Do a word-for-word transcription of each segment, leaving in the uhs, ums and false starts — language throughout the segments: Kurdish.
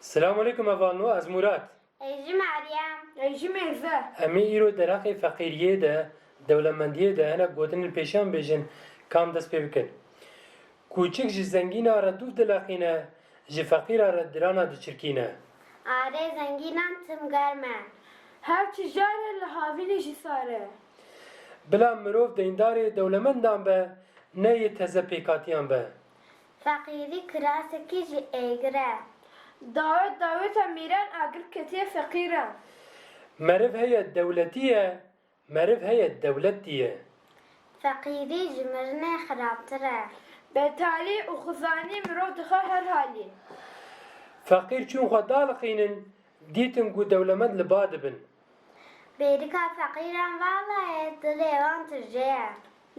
Selamun aleykum hevalno, ez Murat. Ez jî Meryem. Ez jî Mêze. Em ê îro derheqê feqîriyê de, dewlemendiyê de hinek gotinên pêşiyan bêjin, kam dest pê bikin. Kûçik ji zengîna re dûv dileqîne, ji feqîra re dirana diçirkîne. Arê zengînan tim germ e. Her çi jar e li havînê jî sar e. Bila mirov deyndarê dewlemendan be, ne yê teze pêkatiyan be. Feqîrî kirasekî ji êgir e. Dawet daweta mîran agir ketiye feqîran. Meriv heye dewletî ye, meriv heye dewletî ye. Feqîrî ji mirinê xirabtir e. Betalî û xizanî mirov dixe her halî. Feqîr çûn xwe daliqînin, dîtin ku dewlemend li ba dibin. Bêrika feqîran vala ye, dilê wan tirjê ye.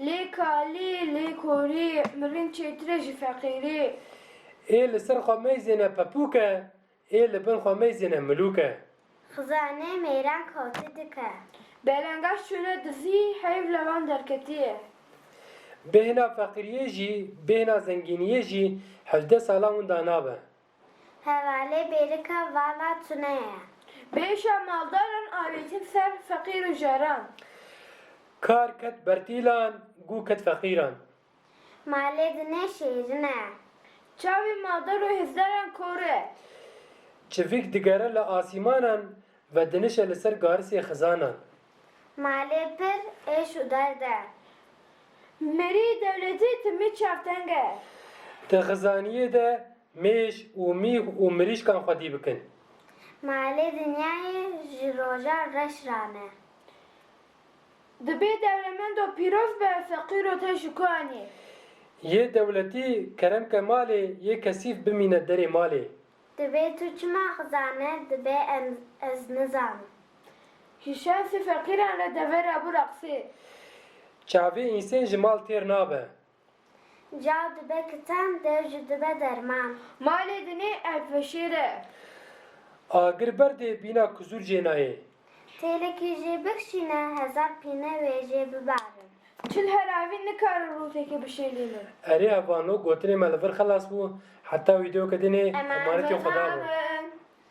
Lê kalî, lê korî, mirin çêtir e ji feqîrî. Ê li ser xwe meyzêne pepûk e, ê li bin xwe meyzêne milûk e. Xizanê mêran kotî dike. Belengaş çûne dizî, heyv li wan derketiye. Bêhna feqîriyê jî, bêhna zengîniyê jî hevdeh sala winda nabe. Hevalê bêrika vala tune ye. Bêşa maldaran avêtin ser feqîr û jaran. Kar ket bertîlan, gû ket feqîran. Malê dinê şêrin e. Çavê maldar û hêzdaran kor e. Çivîk digere li asîmanan ve dinişe li ser garisê xizanan. Malê pir êş û derd e. Merî dewletî timî çavteng e. Di xizaniyê de mêş û mîx û mirîşkan xwedî bikin. Malê dinyayê ji rojan reş rane. Dibê dewlemendo pîroz be, feqîro te ji ku anî? Yê dewletî kerem ke malê, yê kesîf bimîne derê malê. Dibê tu çima xizane, dibê en-, ez nizanim. Ji şensê feqîran re devera bû reqsê. Çavê însên ji mal têr nabe. Caw dibe kitan, dev jî dibe derman. Malê dinê ev veşêr e. Agir berdê bîna kuzûr jê nayê. Têlekî jê bikişîne, hezar pîne wê jê bibarin. Çil heravî nikarin rûtekê bişêlînin. Erê hevalno, gotinê me li vir xelas bû. Heta wîdeoke dinê, emanetê Xweda bû.